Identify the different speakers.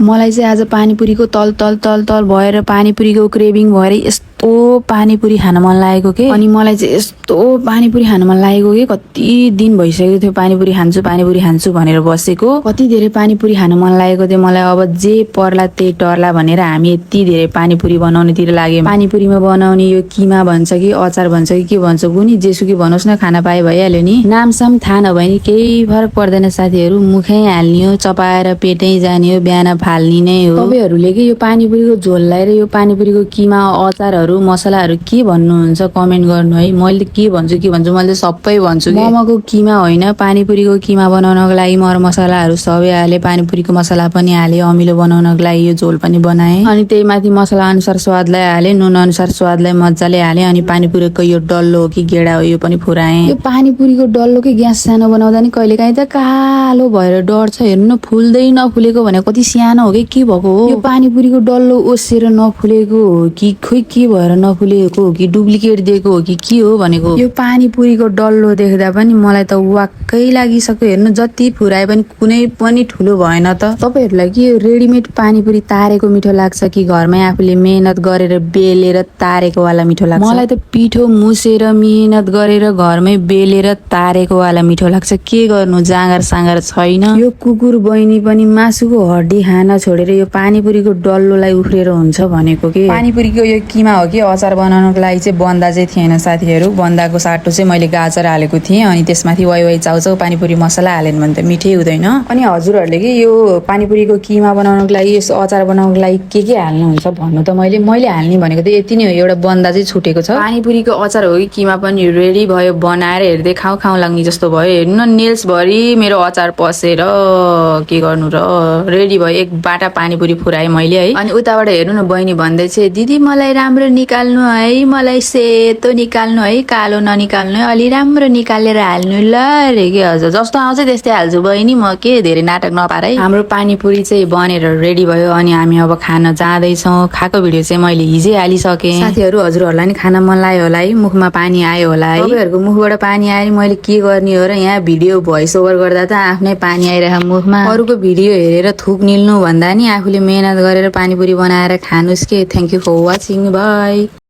Speaker 1: मलाई चाहिँ आज पानीपुरीको तल तल तल तल भएर पानीपुरीको क्रेभिङ भएर यस्तो पानीपुरी खान मन लागेको के। अनि मलाई चाहिँ यस्तो पानीपुरी खान मन लागेको के। कति दिन भइसकेको थियो पानीपुरी खान्छु भनेर बसेको। कति धेरै पानीपुरी खान मन लागेको थियो मलाई। अब जे पर्ला त्यही टर्ला भनेर हामी यति धेरै पानीपुरी बनाउनेतिर लाग्यौँ। पानीपुरीमा बनाउने यो किमा भन्छ कि अचार भन्छ कि के भन्छ कुनी, जेसुकै भन्नुहोस् न, खाना पाए भइहाल्यो नि। नामसाम थाहा नभए नि केही फरक पर्दैन साथीहरू। मुखै हाल्ने हो, चपाएर पेटै जाने हो, बिहान फाल्ने नै हो। तपाईँहरूले के यो पानीपुरीको झोललाई र यो पानीपुरीको किमा अचारहरू मसलाहरू के भन्नुहुन्छ कमेन्ट गर्नु है। मैले के भन्छु मैले सबै भन्छु। मोमोको किमा होइन, पानीपुरीको किमा बनाउनको लागि मरमसलाहरू सबै हाले, पानीपुरीको मसला पनि हाले, अमिलो बनाउनको लागि यो झोल पनि बनाए। अनि त्यही माथि मसला अनुसार स्वादलाई हाले, नुन अनुसार स्वादलाई मजाले हाले। अनि पानीपुरीको यो डल्लो हो कि गेडा हो यो पनि फुराए। यो पानीपुरीको डल्लोकै ग्यास सानो बनाउँदा नि कहिलेकाहीँ त कालो भएर डढ्छ। हेर्नु न, फुल्दै नफुलेको भने कति सानो हो कि के भएको हो। यो पानीपुरीको डल्लो ओसेर नफुलेको हो कि खोइ के भएर नफुलेको हो कि डुप्लिकेट दिएको हो कि के हो भनेको। यो पानीपुरीको डल्लो देख्दा पनि मलाई त वाक्कै लागिसक्यो। हेर्नु, जति फुराए पनि कुनै पनि ठुलो भएन त। तपाईँहरूलाई के यो रेडिमेड पानीपुरी तारेको मिठो लाग्छ कि घरमै आफूले मेहनत गरेर बेलेर तारेको वाला मिठो लाग्छ? मलाई त पिठो मुसेर मेहनत गरेर घरमै बेलेर तारेको वाला मिठो लाग्छ। के गर्नु, जाँगर साँगर छैन। यो कुकुर बहिनी पनि मासुको हड्डी खान छोडेर यो पानीपुरीको डल्लोलाई उफ्रेर हुन्छ भनेको के। पानीपुरीको यो किमा हो कि अचार बनाउनको लागि चाहिँ बन्दा चाहिँ थिएन साथीहरू। बन्दाको साटो चाहिँ मैले गाजर हालेको थिएँ। अनि त्यसमाथि वाइ चाउचाउ पानीपुरी मसला हालेन भने त मिठै हुँदैन। अनि हजुरहरूले के यो पानीपुरीको किमा बनाउनको लागि, यस अचार बनाउनको लागि के हाल्नुहुन्छ भन्नु त। मैले हाल्ने भनेको त यति नै हो। एउटा बन्दा चाहिँ छुटेको छ। पानीपुरीको अचार हो कि किमा पनि रेडी भयो। बनाएर हेर्दै खाउँ लाग्ने जस्तो भयो। हेर्नु न, नेल्स भरि मेरो अचार पसेर के गर्नु र। रेडी भयो, एक बाटा पानीपुरी फुराएँ मैले है। अनि उताबाट हेर्नु न, बहिनी भन्दै छ, दिदी मलाई राम्रो निकाल्नु है, मलाई सेतो निकाल्नु है, कालो ननिकाल्नु है, अलि राम्रो निकालेर हाल्नु ल रे। के हजुर, जस्तो आउँछ त्यस्तै हाल्छु बहिनी, म के धेरै नाटक नपार है। हाम्रो पानीपुरी चाहिँ बनेर रेडी भयो। अनि हामी अब खान जाँदैछौँ। खाएको भिडियो चाहिँ मैले हिजै हालिसकेँ साथीहरू। हजुरहरूलाई नि खाना मन लाग्यो होला है, मुखमा पानी आयो होला है। तपाईँहरूको मुखबाट पानी आयो, मैले के गर्ने हो र। यहाँ भिडियो भोइस ओभर गर्दा त आफ्नै पानी आइरहेको मुखमा। अरूको भिडियो हेरेर थुक निल्नु भन्दा नि आफूले मेहनत गरेर पानीपुरी बनाएर खानुस् के। Thank you for watching, by.